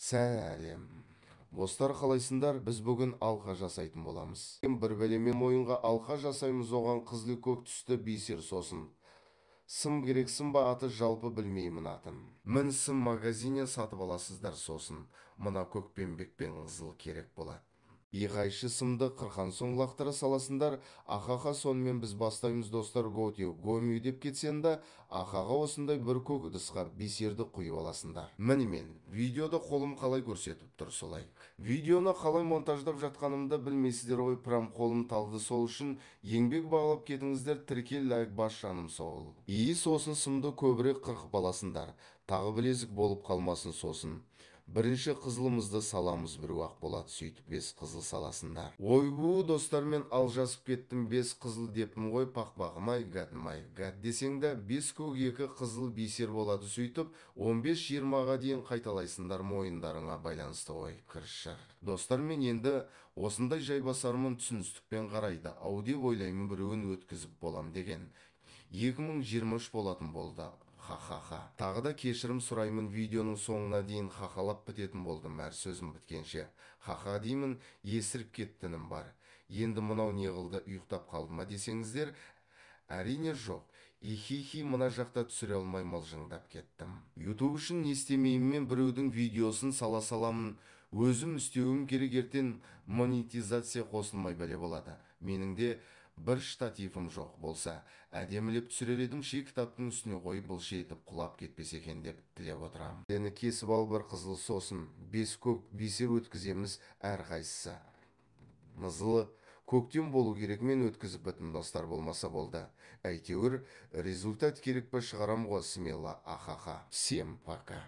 Сәлем, достар, қалайсыңдар? Біз бүгін алқа жасайтын боламыз. Бір бәлемен мойынға алқа жасаймыз, оған қызыл, көк түсті бисер, сосын сым керек. Сым ба аты, жалпы білмеймін атын. Мін, сым магазиннен сатып аласыздар. Сосын мына көкпеңбек пен қызыл керек болады. И қайшы сымды қырқан соң лақтыра саласыңдар. Ахаха, сонымен біз бастаймыз, достар. Готе гомю деп кетсең да, ахаға, осындай бір көк ыдысқа бисерді құйып аласыңдар. Міне, мен видеода қолым қалай көрсетіп тұр, солай. Видеоны қалай монтаждап жатқанымды білмейсіздер ғой, прям қолым талды. Сол үшін еңбек бағалап кетіңіздер, тіркел, лайк бас, жаным сол. И сосын сымды көбірек қырқып аласыңдар, тағы білезік болып қалмасын. Сосын бірінші қызылымызды саламыз, біреу ақ болады. Сөйтіп бес қызыл саласыңдар. Ойбу, достар, мен алжасып кеттім, бес қызыл деппін ғой. Пақпағым ай, гәдім ай, гәд десең да, бес көк, екі қызыл бисер болады. Сөйтіп 15-20-ға дейін қайталайсыңдар, мойындарыңа байланысты ғой. Кіршір, достар, мен енді осындай жайбасармын, түсіністікпен қарайды ау деп ойлаймын. Біреуін өткізіп болам деген 2023 болатын болды. Ха-ха-ха, тағы да кешірім сұраймын, видеоның соңына дейін хахалап бітетін болдым. Әр сөзім біткенше ха-ха деймін, есіріп кеттінім бар. Енді мынау не қылды, ұйықтап қалды ма десеңіздер, әрине жоқ. Ихихи, мына жақта түсіре алмай мылжыңдап кеттім. Ютуб үшін не істемеймін мен, біреудің видеосын сала саламын, өзім істеуім керек, ертең монетизация қосылмай бәле болады. Менің де бір штативім жоқ болса, әдемілеп түсірер едім ше, кітаптың үстіне қойып, былш етіп құлап кетпесе екен деп тілеп отырамын. Дені кесіп ал бір қызыл, сосын бес көк бисер өткіземіз, әрқайсысы қызылы көктем болу керек. Мен өткізіп біттім, достар, болмаса болды, әйтеуір результат керек па, шығарам ғой смело. Ахаха, всем пока.